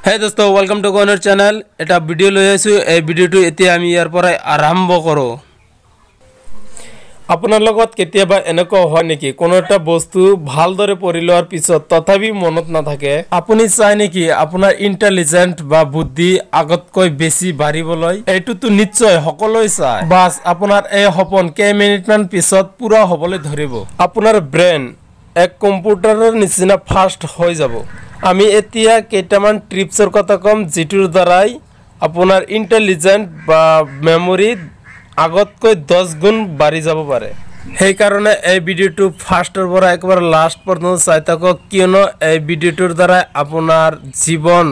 হে দোস্ত, welcome to কৰ্ণৰ চেনেল। এটা ভিডিঅ' লৈ আহিছোঁ। এই ভিডিঅ'টো এতিয়া আমি ইয়াৰ পৰাই আৰম্ভ কৰোঁ। আপোনাৰ লগত কেতিয়াবা এনেকুৱা হয় নেকি, কোনো এটা বস্তু ভালদৰে পঢ়ি লোৱাৰ পিছত তথাপি মনত নাথাকে? আপুনি চাই নেকি আপোনাৰ ইণ্টেলিজেণ্ট বা বুদ্ধি আগতকৈ বেছি বাঢ়িবলৈ? এইটোতো নিশ্চয় সকলোৱে চায়। বাছ, আপোনাৰ এই সপোন কেইমিনিটমান পিছত পূৰা হ'বলৈ ধৰিব। আপোনাৰ ব্ৰেইন এক কম্পিউটাৰৰ নিচিনা ফাষ্ট হৈ যাব। আমি এতিয়া কেইটামান ট্ৰিপছৰ কথা ক'ম, যিটোৰ দ্বাৰাই আপোনাৰ ইণ্টেলিজেণ্ট বা মেমৰি আগতকৈ 10 গুণ বাঢ়ি যাব পাৰে। সেইকাৰণে এই ভিডিঅ'টো ফাৰ্ষ্টৰ পৰা একেবাৰে লাষ্ট পৰ্যন্ত চাই থাকক, কিয়নো এই ভিডিঅ'টোৰ দ্বাৰাই আপোনাৰ জীৱন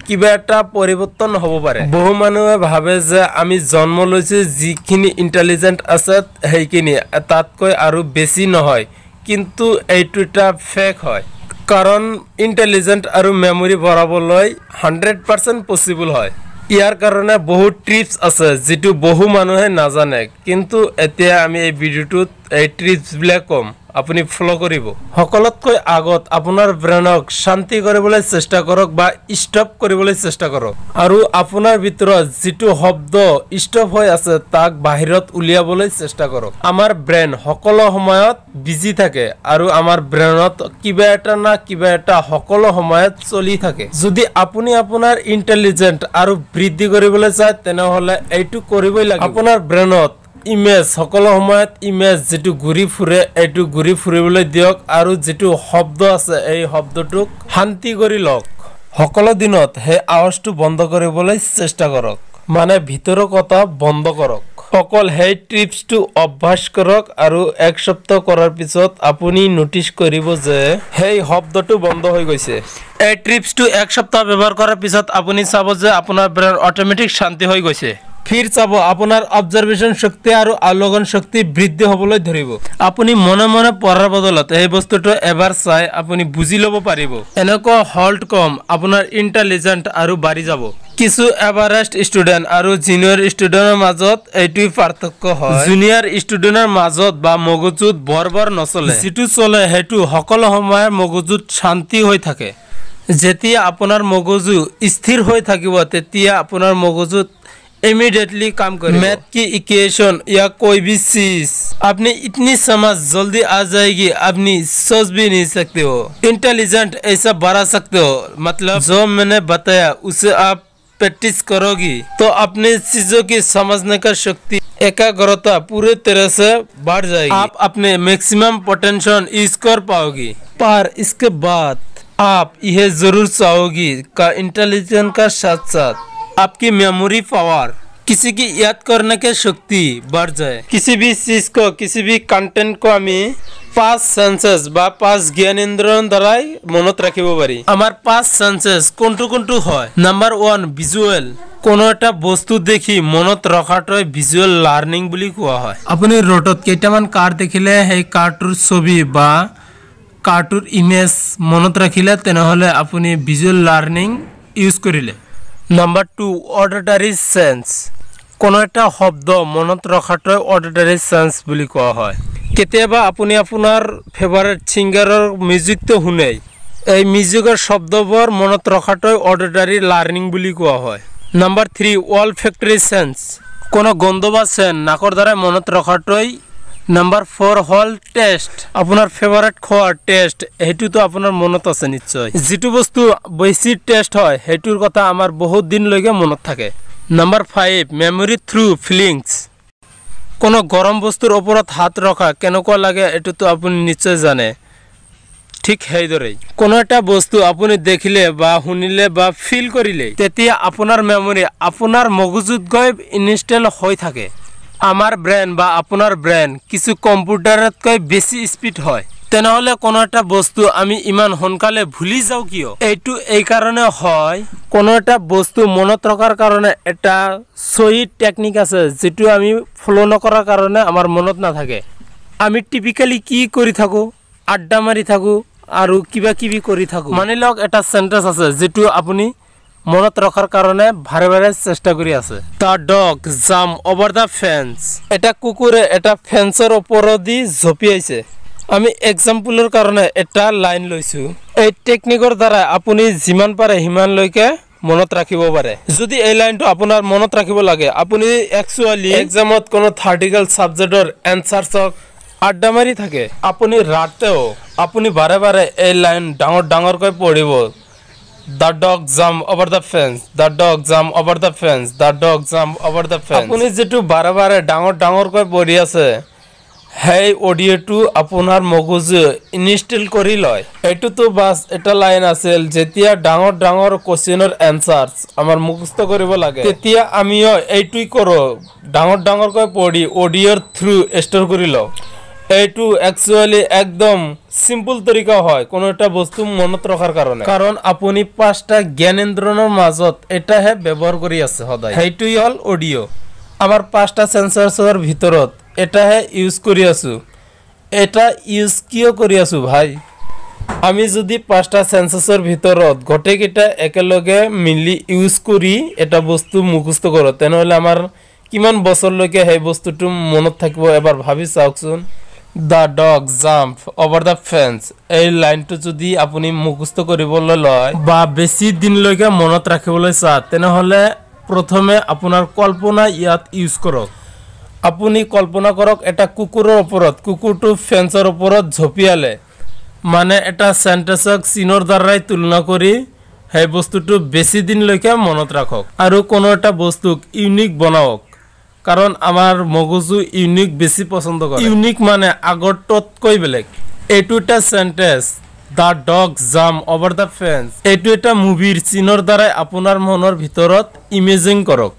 কিবা এটা পৰিৱৰ্তন হ'ব পাৰে। বহু মানুহে ভাবে যে আমি জন্ম লৈছোঁ, যিখিনি ইণ্টেলিজেণ্ট আছে সেইখিনি, তাতকৈ আৰু বেছি নহয়। কিন্তু এইটো এটা ফেক হয়, কাৰণ ইণ্টেলিজেণ্ট আৰু মেমৰি বঢ়াবলৈ 100% পচিবল হয়। ইয়াৰ কাৰণে বহুত ট্ৰিপছ আছে, যিটো বহু মানুহে নাজানে। কিন্তু এতিয়া আমি এই ভিডিঅ'টোত এই ট্ৰিপছবিলাক ক'ম, আপুনি ফ'ল' কৰিব। সকলোতকৈ আগত আপোনাৰ ব্ৰেইনক শান্তি কৰিবলৈ চেষ্টা কৰক বা ষ্টপ কৰিবলৈ চেষ্টা কৰক, আৰু আপোনাৰ ভিতৰত যিটো শব্দ ষ্টপ হৈ আছে তাক বাহিৰত উলিয়াবলৈ চেষ্টা কৰক। আমাৰ ব্ৰেইন সকলো সময়ত বিজি থাকে আৰু আমাৰ ব্ৰেইনত কিবা এটা না কিবা এটা সকলো সময়ত চলি থাকে। যদি আপুনি আপোনাৰ ইণ্টেলিজেণ্ট আৰু বৃদ্ধি কৰিবলৈ চায়, তেনেহ'লে এইটো কৰিবই লাগিব। আপোনাৰ ব্ৰেইনত ইমেজ, সকলো সময়ত ইমেজ যিটো ঘূৰি ফুৰে, এইটো ঘূৰি ফুৰিবলৈ দিয়ক, আৰু যিটো শব্দ আছে এই শব্দটোক শান্তি কৰি লওক। সকলো দিনত সেই আৱাজটো বন্ধ কৰিবলৈ চেষ্টা কৰক, মানে ভিতৰৰ কথা বন্ধ কৰক। অকল সেই ট্ৰিপছটো অভ্যাস কৰক, আৰু এক সপ্তাহ কৰাৰ পিছত আপুনি নটিচ কৰিব যে সেই শব্দটো বন্ধ হৈ গৈছে। এই ট্ৰিপছটো এক সপ্তাহ ব্যৱহাৰ কৰাৰ পিছত আপুনি চাব যে আপোনাৰ ব্ৰেইন অট'মেটিক শান্তি হৈ গৈছে। ফিৰ চাব আপোনাৰ অবজাৰভেশ্যন শক্তি আৰু আলোকন শক্তি বৃদ্ধি হ'বলৈ ধৰিব। আপুনি মনে মনে পঢ়াৰ বদলত এই বস্তুটো এবাৰ চাই আপুনি বুজি ল'ব পাৰিব। এনেকুৱা হল্ট কম আপোনাৰ ইণ্টেলিজেণ্ট আৰু বাঢ়ি যাব। কিছু এভাৰেষ্ট ষ্টুডেণ্ট আৰু জুনিয়ৰ ষ্টুডেণ্টৰ মাজত এইটোৱেই পাৰ্থক্য হয়। জুনিয়ৰ ষ্টুডেণ্টৰ মাজত বা মগজুত বৰ বৰ নচলে, যিটো চলে সেইটো সকলো সময়ত মগজুত শান্তি হৈ থাকে। যেতিয়া আপোনাৰ মগজু স্থিৰ হৈ থাকিব, তেতিয়া আপোনাৰ মগজুত इमीडिएटली काम करें। मैथ की इक्वेशन या कोई भी चीज अपनी इतनी समझ जल्दी आ जाएगी, अपनी सोच भी नहीं सकते हो। इंटेलिजेंट ऐसा बढ़ा सकते हो, मतलब जो मैंने बताया उसे आप प्रैक्टिस करोगी तो अपनी चीजों की समझने का शक्ति, एकाग्रता पूरे तरह से बढ़ जाएगी। आप अपने मैक्सिमम पोटेंशियल यूज कर पाओगी। पर इसके बाद आप यह जरूर चाहोगी का इंटेलिजेंट का साथ साथ आपकी मेमोरी पावर, किसी की याद करने की शक्ति बढ़ जाए। किसी भी चीज को, किसी भी कंटेंट को আমি 5 সেন্সেস বা 5 জ্ঞানেন্দ্ৰিয়ৰ দ্বাৰাই মনত ৰাখিব পাৰি। আমাৰ 5 সেন্সেস কোনটো কোনটো হয়? Number 1, visual. কোনো এটা বস্তু দেখি মনত ৰখাটোৱে ভিজুৱেল লাৰ্ণিং বুলি কোৱা হয়। আপুনি ৰোডত কেইটামান কাৰ দেখিলে সেই কাৰটোৰ ছবি বা কাৰটোৰ ইমেজ মনত ৰাখিলে, তেনেহ'লে আপুনি ভিজুৱেল লাৰ্ণিং ইউজ কৰিলে। Number 2, auditory sense. কোনো এটা শব্দ মনত ৰখাটোৱে অডিটৰী চেন্স বুলি কোৱা হয়। কেতিয়াবা আপুনি আপোনাৰ ফেভাৰেট ছিংগাৰৰ মিউজিকটো শুনে, এই মিউজিকৰ শব্দবোৰ মনত ৰখাটোৱে অডিটৰী লাৰ্ণিং বুলি কোৱা হয়। Number 3, olfactory sense. কোনো গন্ধ বা চেণ্ট নাকৰ দ্বাৰাই মনত ৰখাটোৱেই। নাম্বাৰ 4 হ'ল টেষ্ট। আপোনাৰ ফেভাৰেট খোৱাৰ টেষ্ট, সেইটোতো আপোনাৰ মনত আছে নিশ্চয়। যিটো বস্তু বেছি টেষ্ট হয় সেইটোৰ কথা আমাৰ বহুত দিনলৈকে মনত থাকে। Number 5, memory through feelings. কোনো গৰম বস্তুৰ ওপৰত হাত ৰখা কেনেকুৱা লাগে এইটোতো আপুনি নিশ্চয় জানে। ঠিক সেইদৰেই কোনো এটা বস্তু আপুনি দেখিলে বা শুনিলে বা ফিল কৰিলে, তেতিয়া আপোনাৰ মেমৰি আপোনাৰ মগজুত গৈ ইনষ্টল হৈ থাকে। আমাৰ ব্ৰেইন বা আপোনাৰ ব্ৰেইন কিছু কম্পিউটাৰতকৈ বেছি স্পীড হয়। তেনেহ'লে কোনো এটা বস্তু আমি ইমান সোনকালে ভুলি যাওঁ কিয়? এইটো এইকাৰণে হয়, কোনো এটা বস্তু মনত ৰখাৰ কাৰণে এটা চহী টেকনিক আছে, যিটো আমি ফ'ল' নকৰাৰ কাৰণে আমাৰ মনত নাথাকে। আমি টিপিকেলি কি কৰি থাকোঁ? আড্ডা মাৰি থাকোঁ আৰু কিবা কিবি কৰি থাকোঁ। মানি লওক এটা চেণ্টেঞ্চ আছে যিটো আপুনি মনত ৰখাৰ কাৰণে বাৰে বাৰে চেষ্টা কৰি আছে। The dog jump over the fence. এটা কুকুৰে এটা ফেন্সৰ ওপৰেদি জঁপিয়াইছে। আমি এক্সাম্পলৰ কাৰণে এটা লাইন লৈছোঁ। এই টেকনিকৰ দ্বাৰা আপুনি যিমান পাৰে সিমানলৈকে মনত ৰাখিব পাৰে। যদি এই লাইনটো আপোনাৰ মনত ৰাখিব লাগে, আপুনি একচুৱেলি এক্সামত কোনো থাৰ্টিকেল ছাবজেক্টৰ এনচাৰছক আড্ডা মাৰি থাকে, আপুনি ৰাতেও আপুনি বাৰে বাৰে এই লাইন ডাঙৰ ডাঙৰকৈ পঢ়িব। The dog jump over the fence, the dog jump over the fence, the dog jump over the fence. আপুনি যিটো বাৰে বাৰে ডাঙৰ ডাঙৰকৈ পঢ়ি আছে, সেই অডিঅ'টো আপোনাৰ মগজু ইনষ্টল কৰি লয়। এইটোতো বাছ এটা লাইন আছিল, যেতিয়া ডাঙৰ ডাঙৰ কুৱেশ্যনৰ এনচাৰ্ছ আমাৰ মুখস্থ কৰিব লাগে, তেতিয়া আমিও এইটোই কৰোঁ, ডাঙৰ ডাঙৰকৈ পঢ়ি অডিঅ'ৰ থ্ৰু ষ্ট'ৰ কৰি লওঁ। এইটো একচুৱেলি একদম চিম্পল তৰিকা হয় কোনো এটা বস্তু মনত ৰখাৰ কাৰণে, কাৰণ আপুনি পাঁচটা জ্ঞানেন্দ্ৰণৰ মাজত এটাহে ব্যৱহাৰ কৰি আছে সদায়, সেইটোৱেই হ'ল অডিঅ'। আমাৰ পাঁচটা চেঞ্চাৰ্ছৰ ভিতৰত এটাহে ইউজ কৰি আছোঁ। এটা ইউজ কিয় কৰি আছোঁ ভাই? আমি যদি পাঁচটা চেঞ্চাছৰ ভিতৰত গোটেইকেইটা একেলগে মিলি ইউজ কৰি এটা বস্তু মুখস্থ কৰোঁ, তেনেহ'লে আমাৰ কিমান বছৰলৈকে সেই বস্তুটো মনত থাকিব এবাৰ ভাবি চাওকচোন। The dog jump over the fence, এই লাইনটো যদি আপুনি মুখস্থ কৰিবলৈ লয় বা বেছি দিনলৈকে মনত ৰাখিবলৈ চায়, তেনেহ'লে প্ৰথমে আপোনাৰ কল্পনা ইয়াত ইউজ কৰক। আপুনি কল্পনা কৰক এটা কুকুৰৰ ওপৰত, কুকুৰটো ফেন্সৰ ওপৰত ঝঁপিয়ালে, মানে এটা চেণ্টেন্সক চিনৰ দ্বাৰাই তুলনা কৰি সেই বস্তুটো বেছি দিনলৈকে মনত ৰাখক। আৰু কোনো এটা বস্তুক ইউনিক বনাওক, কাৰণ আমাৰ মগজু ইউনিক বেছি পচন্দ কৰে। ইউনিক মানে আগৰটোতকৈ বেলেগ। এইটো এটা sentence, the dog jump over the fence, এইটো এটা মুভিৰ চিনৰ দ্বাৰাই আপোনাৰ মনৰ ভিতৰত ইমেজিং কৰক।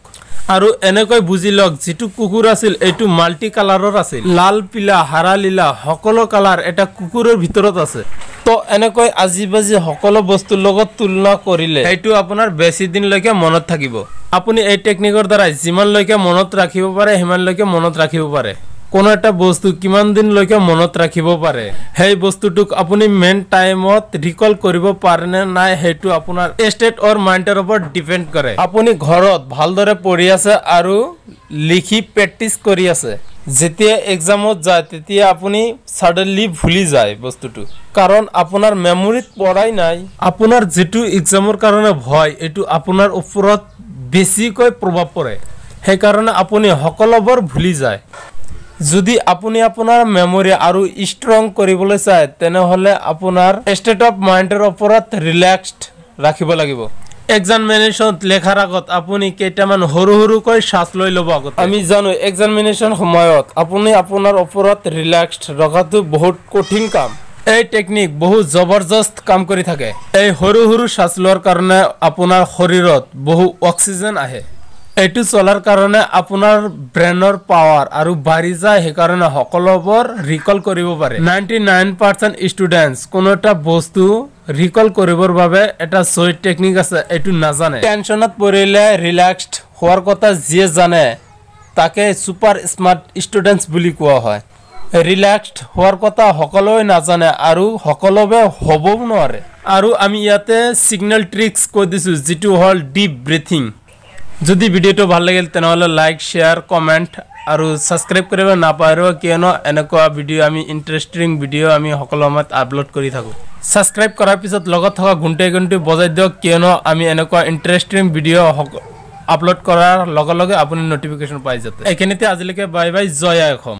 আৰু এনেকৈ বুজি লওক, যিটো কুকুৰ আছিল এইটো মাল্টি কালাৰৰ আছিল, লাল পিলা হাৰা লীলা সকলো কালাৰ এটা কুকুৰৰ ভিতৰত আছে। তো এনেকৈ আজি বাজি সকলো বস্তুৰ লগত তুলনা কৰিলে সেইটো আপোনাৰ বেছি দিনলৈকে মনত থাকিব। আপুনি এই টেকনিকৰ দ্বাৰাই যিমানলৈকে মনত ৰাখিব পাৰে সিমানলৈকে মনত ৰাখিব পাৰে। কোনো এটা বস্তু কিমান দিনলৈকে মনত ৰাখিব পাৰে, সেই বস্তুটোক আপুনি মেইন টাইমত ৰিকল কৰিব পাৰেনে নাই সেইটো আপোনাৰ ষ্টেট অৰ মাইণ্ডৰ ওপৰত ডিপেণ্ড কৰে। আপুনি ঘৰত ভালদৰে পঢ়ি আছে আৰু লিখি প্ৰেক্টিচ কৰি আছে, যেতিয়া এক্সামত যায় তেতিয়া আপুনি ছাডেনলি ভুলি যায় বস্তুটো, কাৰণ আপোনাৰ মেমৰিত পঢ়াই নাই। আপোনাৰ যিটো এক্সামৰ কাৰণে ভয়, এইটো আপোনাৰ ওপৰত বেছিকৈ প্ৰভাৱ পৰে, সেইকাৰণে আপুনি সকলোবোৰ ভুলি যায়। যদি আপুনি আপোনাৰ মেমৰি আৰু ষ্ট্ৰং কৰিবলৈ চায়, তেনেহ'লে আপোনাৰ ষ্টেট অফ মাইণ্ডৰ ওপৰত ৰিলেক্সড ৰাখিব লাগিব। এক্সামিনেশ্যন লেখাৰ আগত আপুনি কেইটামান সৰু সৰুকৈ শ্বাস লৈ ল'ব আগত। আমি জানো এক্সামিনেশ্যন সময়ত আপুনি আপোনাৰ ওপৰত ৰিলেক্সড ৰখাটো বহুত কঠিন কাম। এই টেকনিক বহুত জবৰদস্ত কাম কৰি থাকে। এই সৰু সৰু শ্বাস লোৱাৰ কাৰণে আপোনাৰ শৰীৰত বহু অক্সিজেন আহে। এইটো চলাৰ কাৰণে আপোনাৰ ব্ৰেইনৰ পাৱাৰ আৰু বাঢ়ি যায়, সেইকাৰণে সকলোবোৰ ৰিকল কৰিব পাৰে। 99% ষ্টুডেণ্টছ কোনো এটা বস্তু ৰিকল কৰিবৰ বাবে এটা চই টেকনিক আছে, এইটো নাজানে। টেনশ্যনত পৰিলে ৰিলেক্সড হোৱাৰ কথা যিয়ে জানে তাকে ছুপাৰ স্মাৰ্ট ষ্টুডেণ্টছ বুলি কোৱা হয়। ৰিলেক্সড হোৱাৰ কথা সকলোৱে নাজানে আৰু সকলোৱে হ'বও নোৱাৰে। আৰু আমি ইয়াতে ছিগনেল ট্ৰিক্স কৈ দিছোঁ, যিটো হ'ল ডিপ ব্ৰিথিং। যদি ভিডিঅ'টো ভাল লাগিল তেনেহ'লে লাইক, শ্বেয়াৰ, কমেণ্ট আৰু ছাবস্ক্ৰাইব কৰিব নাপাহৰিব, কিয়নো এনেকুৱা ভিডিঅ' আমি ইণ্টাৰেষ্টিং ভিডিঅ' আমি সকলো সময়ত আপলোড কৰি থাকোঁ। ছাবস্ক্ৰাইব কৰাৰ পিছত লগত থকা ঘণ্টা ঘণ্টি বজাই দিয়ক, কিয়নো আমি এনেকুৱা ইণ্টাৰেষ্টিং ভিডিঅ' আপলোড কৰাৰ লগে লগে আপুনি নটিফিকেশ্যন পাই যাতে। এইখিনিতে আজিলৈকে বাই বাই, জয় আই অসম।